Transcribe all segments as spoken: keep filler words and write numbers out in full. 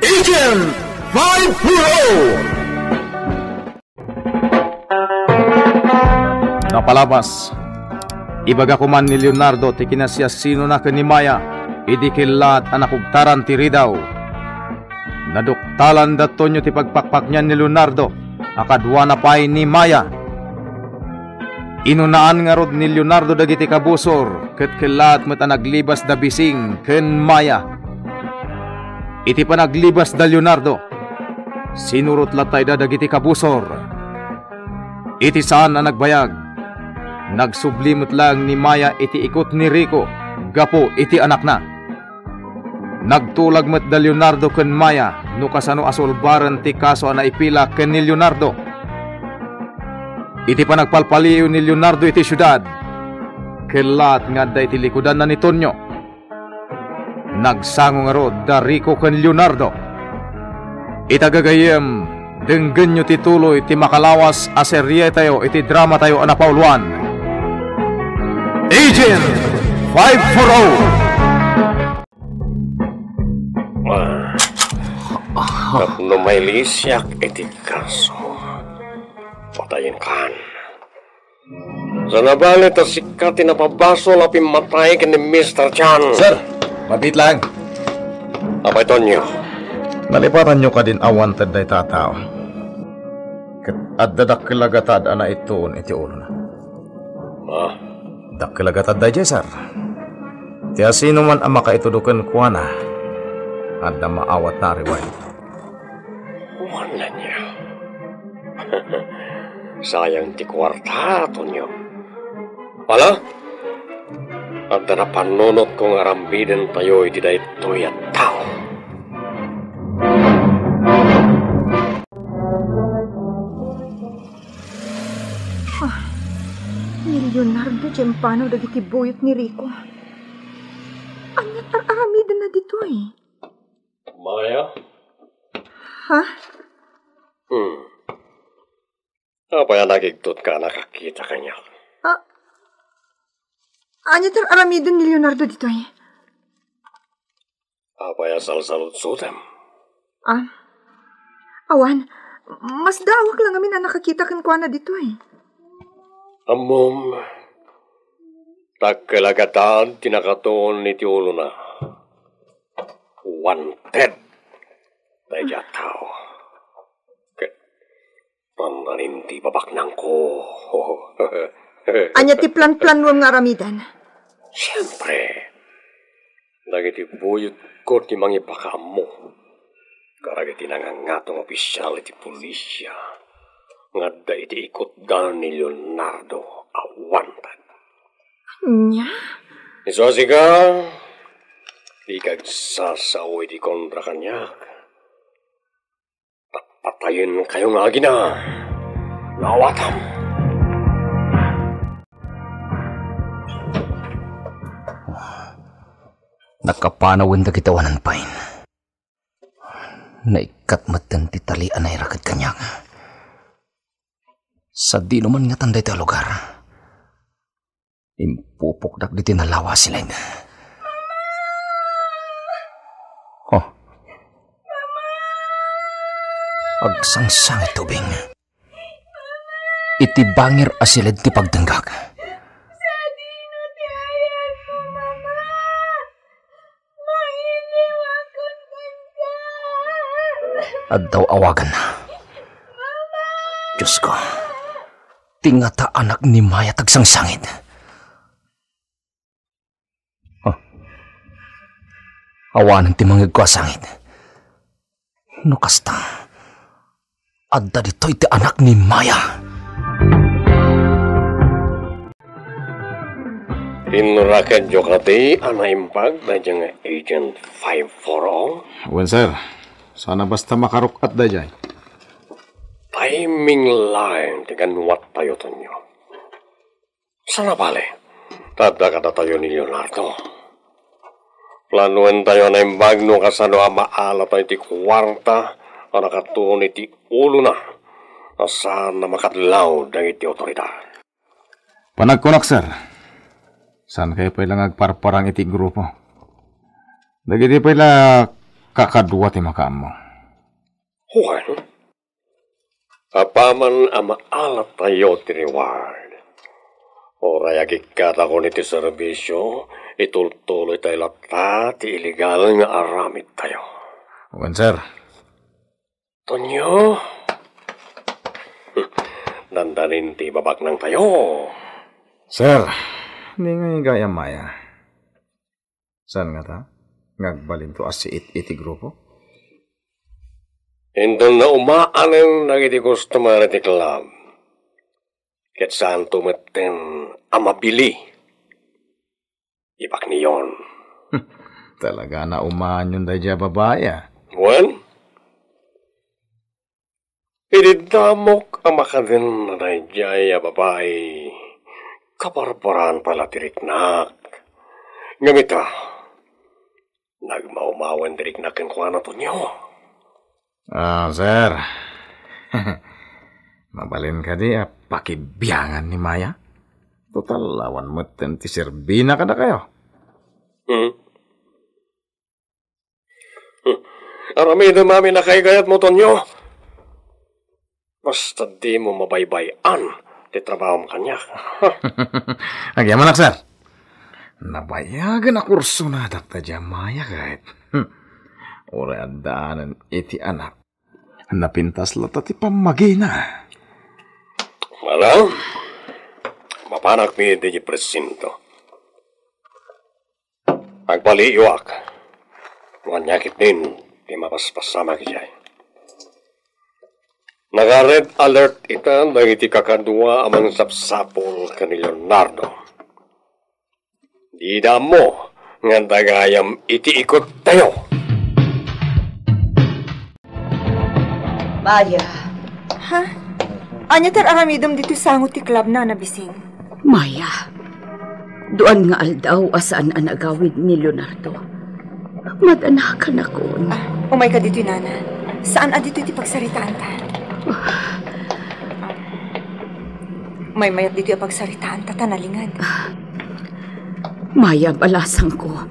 Agent five four oh. Napalabas, ibaga koman ni Leonardo ti kinasiasinona ken ni Maya idi kellaat a nakugtaran ti ridaw. Naduktalan da Tonyo ti pagpakpaknian ni Leonardo a kaduana pay ni Maya. Inunaan ngarud ni Leonardo dagiti kabusor ket kellaat met a naglibas da Bising ken Maya. Iti panaglibas da Leonardo, sinurot latta ida dagiti kabusor. Iti saan a nagbayag, nagsubli met laeng ni Maya iti ikut ni Rico gapu iti anakna. Nagtulag met da Leonardo ken Maya no kasano a sulbaren ti kaso a naipila ken ni Leonardo. Iti panagpalpaliiw ni Leonardo iti siudad, kellaat nga adda iti likudanna ni Tonyo. Nagsango ngarud da Rico ken Leonardo. Ita gagayyem, denggenyo ti tuloy ti makalawas a serietayo iti dramatayo a napauluan, Agent five four oh. Ah, tapno mailisiak iti kaso, patayenkan. Saan a bale ta sika ti napabasol a pimmatay ken ni Mister Chan. Sir, mabiit lang. Apay Tonyo? Nalipatanyo kadin a wanted dayta a tao. Ket adda dakkel a gatad a naituon iti ulona. Ah. Dakkel a gatad daydiay, sir. Ti asinoman a makaitudo kenkuana, adda maawatna a reward. Wan ania? Sayang ti kuarta, Tonyo. Ala, adda napannunotko nga aramidentayo iti daytoy a tao. Ah, ni Leonardo ti impanaw dagiti buyot ni Rico. Ania ti ar-aramidenna ditoy? Maya? Ha? Hmm. Apay a nakigtotka a nakakita kaniak? Ah, ania ti ar-aramiden ni Leonardo ditoy? Apay a salsaludsotem? Ah, awan. Masdaawak lang amin a nakakita kenkuana ditoy. Ammom, dakkel a gatad ti nakatuon iti ulona. Wanted daydiay a tao. Ket tandanin ti ibabaknangko. Ania ti plan-planuem nga aramiden? Siempre, dagiti buyotko ti mangipakaammo kadagiti nangangato nga opisial iti pulisia nga adda iti ikutda ni Leonardo a wanted. Ania? Isu a sika, dika agsasao iti kontra kaniak. Ta patayenkayo nga agina. Naawatam. Nakapanawen dagiti awanan pay. Naikkat metten ti tali a nairaked kaniak. Sadino man ngatan daytoy a lugar? Impupokdak ditoy nalawa a siled. Oh. Agsangsangit ti ubing. Iti bangir a siled ti pagdenggak. Sadino ti ayanmo, Mama? Mailiwakon kenka. Adda awaganna. Diosko, ti ngata anak ni Maya ti agsangsangit. Ah. Awanen ti mangngegko a sangit. No kasta, adda ditoy ti anak ni Maya. Inrakedyo kadi a naimbag daydiay nga Agent five four oh? Wen, sir. Saan a basta makaruk-at daydiay. Timing laeng ti ganwattayo, Tonyo. Saan a bale, ta adda kadatayo ni Leonardo. Planuentayo a naimbag no kasano a maalatayo ti kuarta a nakatuon iti ulona a saan a makadlaw dagiti awtoridad. Panagkunak, sir, saankayo pay la nga agparparang iti grupo. Dagiti pay la kakadua ti makaammo. Juan, apaman a maalattayo ti reward, uray agikkatakon iti serbisio, itultuloytayo latta ti illegal nga aramidtayo. Wen, sir. Tonyo, dandanin ti babaknangtayo. Sir, di ngay gayam, Maya. Saan ngata nga agbalinto a siit iti grupo? Inton naumanen dagiti customer iti club, ket saanto metten a mabili. Ibakniyon. Talaga a naumaanyon daydiay a babai, a. Wen, idi damok a makaden daydiay a babai, kabarbaraan pay la ti riknak. Ngem ita, nagmaumawen ti riknak kenkuana, Tonyo. Ah, sir. Mabalin kadi a pakibiangan ni Maya? Total, awan metten ti serbina kadakayo. Hmm. Hmm. Aramidem amin a kaygayatmo, Tonyo. Basta dimo mabaybay-an ti trabahom kaniak. Agyamanak, sir. Nabayagen a kursonadak daydiay a Maya ket, hmm, uray addaanen iti anak, napintas latta ti pammagina. Ala, mapanakmi iti presinto. Agpaliiwak. Ania ketdin ti mapaspasamak idiay? Naka-red alert ita dagiti kakadua a mangsapsapul ken ni Leonardo. Dida ammo nga adda gayam iti ikuttayo. Maya. Ha? Ania ti ar-aramidem ditoy sango ti club, Nana Bising? Maya, duan nga aldaw a saan a nagawid ni Leonardo. Madanakannakon. Ah, umayka ditoy, Nana. Saan a ditoy ti pagsaritaanta. Maymayat ditoy a pagsaritaanta ta nalinged. Maya, balasangko.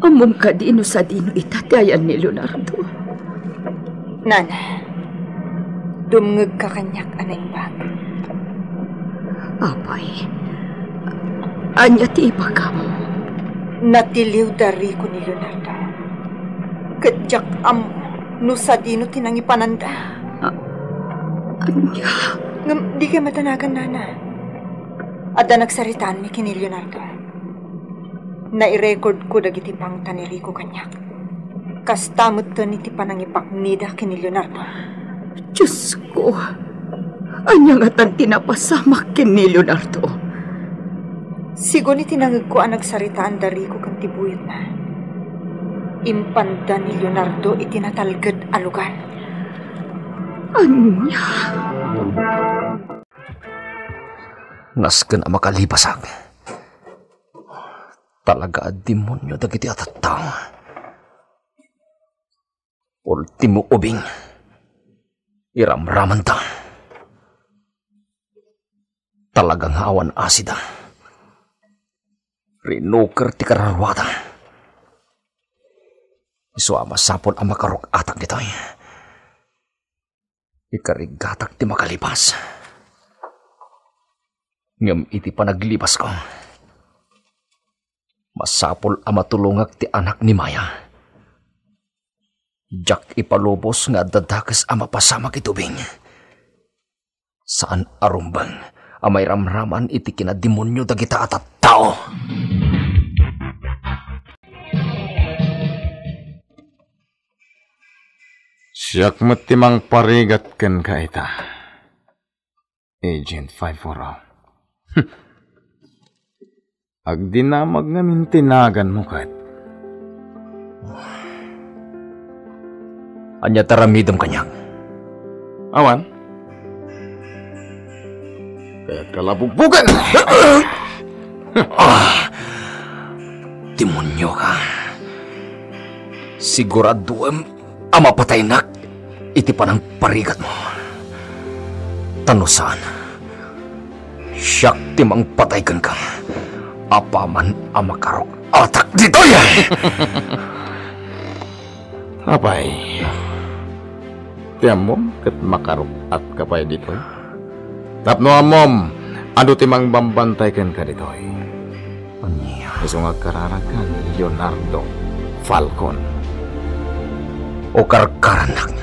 Ammom kadi no sadino ita ti ayan ni Leonardo? Nana, dumngegka kaniak a naimbag. Apay, ania ti ibagam? Natiliw da Rico ni Leonardo. Ket diak ammo no sadino ti nangipananda. A-, ania? Ngem dika madanagan, Nana. Adda nagsaritaanmi ken ni Leonardo. Nairekordko dagiti pangta ni Rico kaniak. Kasta metten iti panangibaknida ken ni Leonardo. Diosko, ania ngatan ti napasamak ken ni Leonardo? Sigun iti nangegko a nagsaritaan da Rico ken ti buyotna, impanda ni Leonardo iti natalged a lugar. Ania? Nasken a makalibasak. Talaga a demonio dagiti a tattao. Ultimo ubing, iramramanda. Talaga nga awan asida. Rinuker ti kararuada. Isu a masapul a makaruk-atak ditoy. Ikarigatak ti makalibas. Ngem iti panaglibasko, masapul a matulongak ti anak ni Maya. Diak ipalubos nga adda dakes a mapasamak iti ubing. Saan a rumbeng a mairamraman iti kinademonio dagita a tattao. Siak met ti mangparigat kenka ita, Agent five four oh. Agdinamag ngamin ti naganmo ket. Ania ti aramidem kaniak? Awan. Kayat ka la bugbogen. Ah, demonio ka. Siguraduem a mapataynak iti panangparigatmo. Ta no saan, siak ti mangpatay kenka apaman a makaruk-atak ditoy! Apay, ti ammom ket makaruk-atka pay ditoy? Tapno ammom, adu ti mangbambantay kenka ditoy. Ania? Isu nga agkararagka ni Leonardo Falcon. O karkarannak,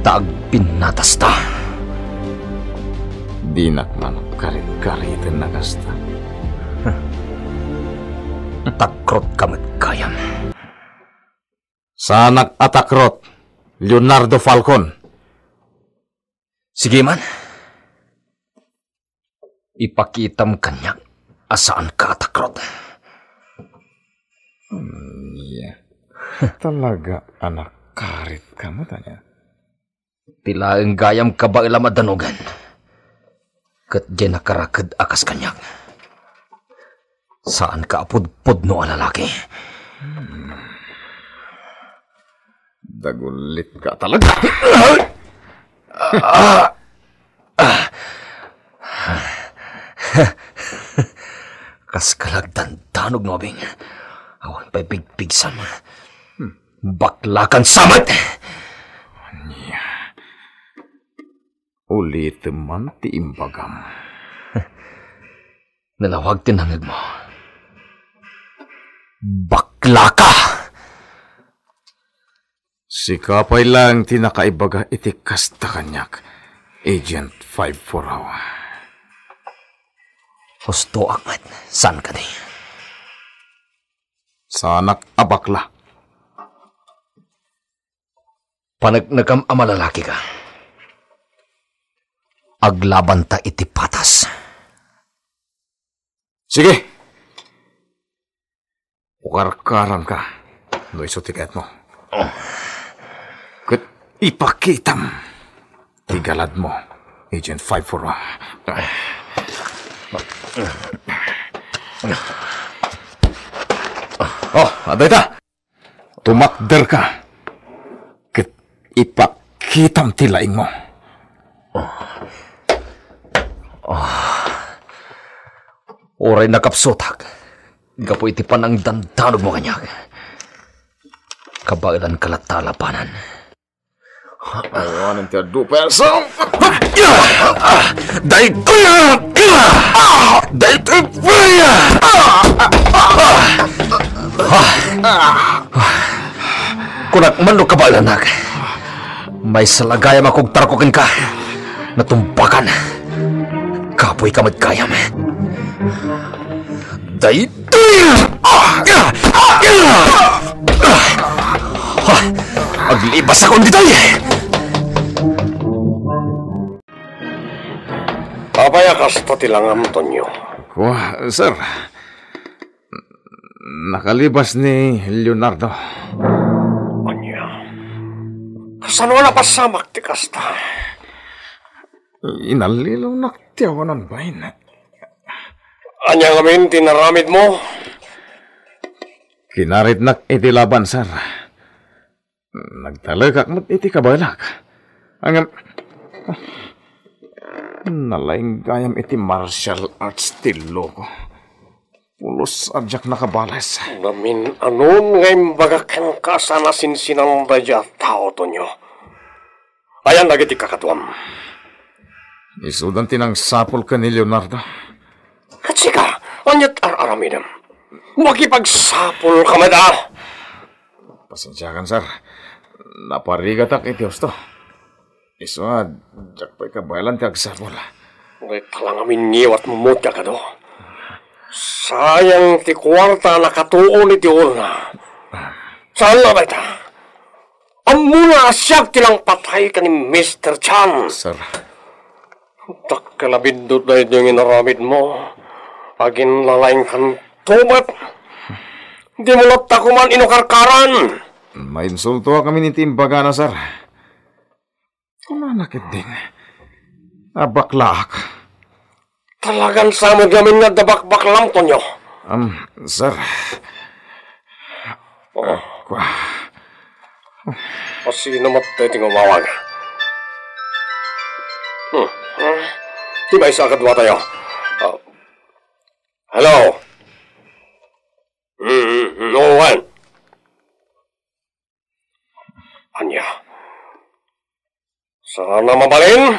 ta agpinnatasta. Dinak man karit-kariten a kasta. Takrotka met gayam. Saanak a takrot, Leonardo Falcon. Sige man. Ipakitam kaniak a saanka a takrot. Ania? Talaga a nakaritka met ania? Ti laeng gayam kabaelam a danugen. Ket diay nakaraked a kas kaniak. Saanka a pudpudno a lalaki. Dagulitka talaga. Kaska la agdandanog no abing. Awan pay pigpigsam. Baklakan sa met! Ania? Ulitem man ti imbagam. Nalawag ti nangegmo. Baklaka! Sika pay laeng ti nakaibaga iti kasta kaniak, Agent five four oh. Hustoak met, saan kadi? Saanak a bakla. Paneknekam a malalakika. Aglabanta iti patas. Sige. Ukarkaramka no isu ti kayatmo. Ket ipakitam ti galadmo, Agent five four oh. Oh, adda ita. Tumakderka ket ipakitam ti laingmo. Uray nakapsutak gapu iti panangdandanogmo kaniak. Kabaelanka latta a labanan. Awanen ti adu, perso. Daytoy! Daytoy! Kunak man no kabaelannak. Maysa la gayam a kugtarko kenka. Natumbakan. Kapoyka met gayam. Daytoy! Aglibasakon ditoy! Apay a kasta ti langam, Tonyo? Kua, sir. Nakalibas ni Leonardo. Ania? Kasano a napasamak ti kasta? Inallilawnak ti awanan bain. Ania ngamin ti naramidmo? Kinaritnak iti laban, sir. Nagtalekak met iti kabaelak. Ngem, nalaing gayam iti martial arts ti loko. Pulos a diak nakabales. Namin-anon nga imbagak kenka a saan a sinsinan daydiay a tao, Tonyo. Ayan dagiti kakaduam. Isudan ti nangsapul ken ni Leonardo. Ket sika, ania't ar-aramidem? Makipagsapulka met a. Pasensiakan, sir. Naparigatak iti husto. Isu a, diak pay kabaelan ti agsapul. Dayta la ngamin ngiwatmo met a kado. Sayang ti kuarta a nakatuon iti ulo na. Saan la dayta? Ammona a siak ti nangpatay ken ni Mister Chan. Sir. Dakkel a biddut daytoy nga inaramidmo. Aginlalaingkanto met. Dimo latta koman inukarkaran. Mainsultoak ngamin iti imbagana, sir. Kunana ketdin a baklaak. Talagan sa met ngamin nga adda bakbaklam, Tonyo. Um, sir. Oh. Kua. O, sino met ti ngumawag? Hmm. Hmm. Ti maysa a kaduatayo. Ah. Hello? Hmm, hmm, hmm. No, wen? Ania? Sana mabalin?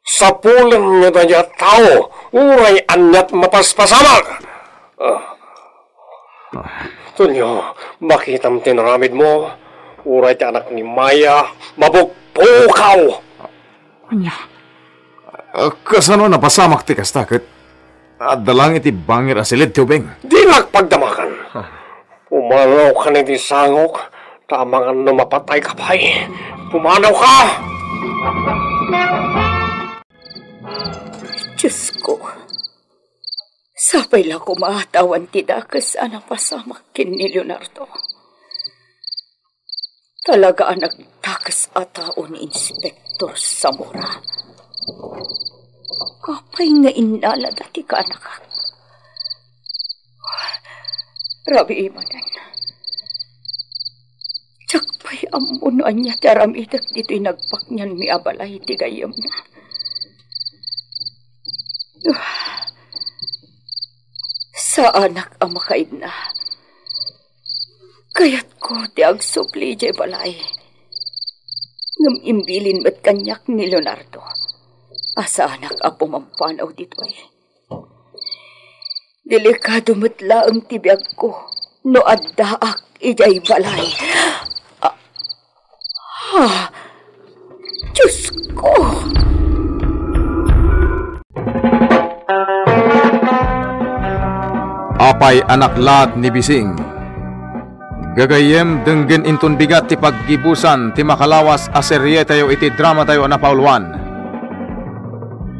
Sapulenyo dayta a tao, uray aniat mapaspasamak. Ah. Tulio, makitam ti inaramidmo, uray ti anak ni Maya, mabugpukaw. Ania? Ah, kasano napasamak ti kasta ket adda lang iti bangir a siled ti ubing? Dinak pagdamagan. Pumanaw ka iti sangok, ta amangan no mapatay ka pay. Pumanaw ka! Diyos ko, sapay la koma a tawan ti dakes a napasamak ken ni Leonardo. Talaga a nagdakes a tao ni Inspector Zamora. Apay nga innalada ti kaanakak? Rabii manen. Diak pay ammo no ania ti aramidek ditoy nagpaknianmi a balay ti gayyemna. Saanak a makaidna. Kayatko ti agsubli idiay balay. Ngem imbilin met kaniak ni Leonardo a saanak a pumampanaw ditoy. Delikado met laeng ti biagko no addaak idiay balay. Ah, ah, Diyos ko! Apay a naklaat ni Bising. Gagayyem, denggen inton bigat ti paggibusan ti makalawas a serietayo iti dramatayo a napauluan,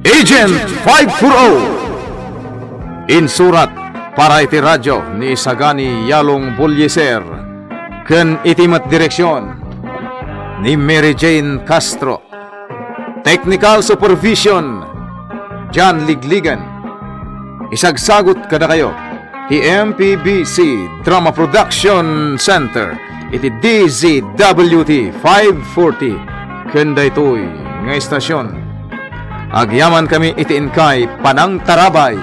Agent five four oh. Insurat para iti radyo ni Isagani Yalong Bolieser ken iti met direksion ni Mary Jane Castro. Technical supervision, John Ligligan. Isagsagut kadakayo ti M P B C Drama Production Center iti D Z W T five forty ken daytoy nga estasion. Agyamankami iti inkay panangtarabay.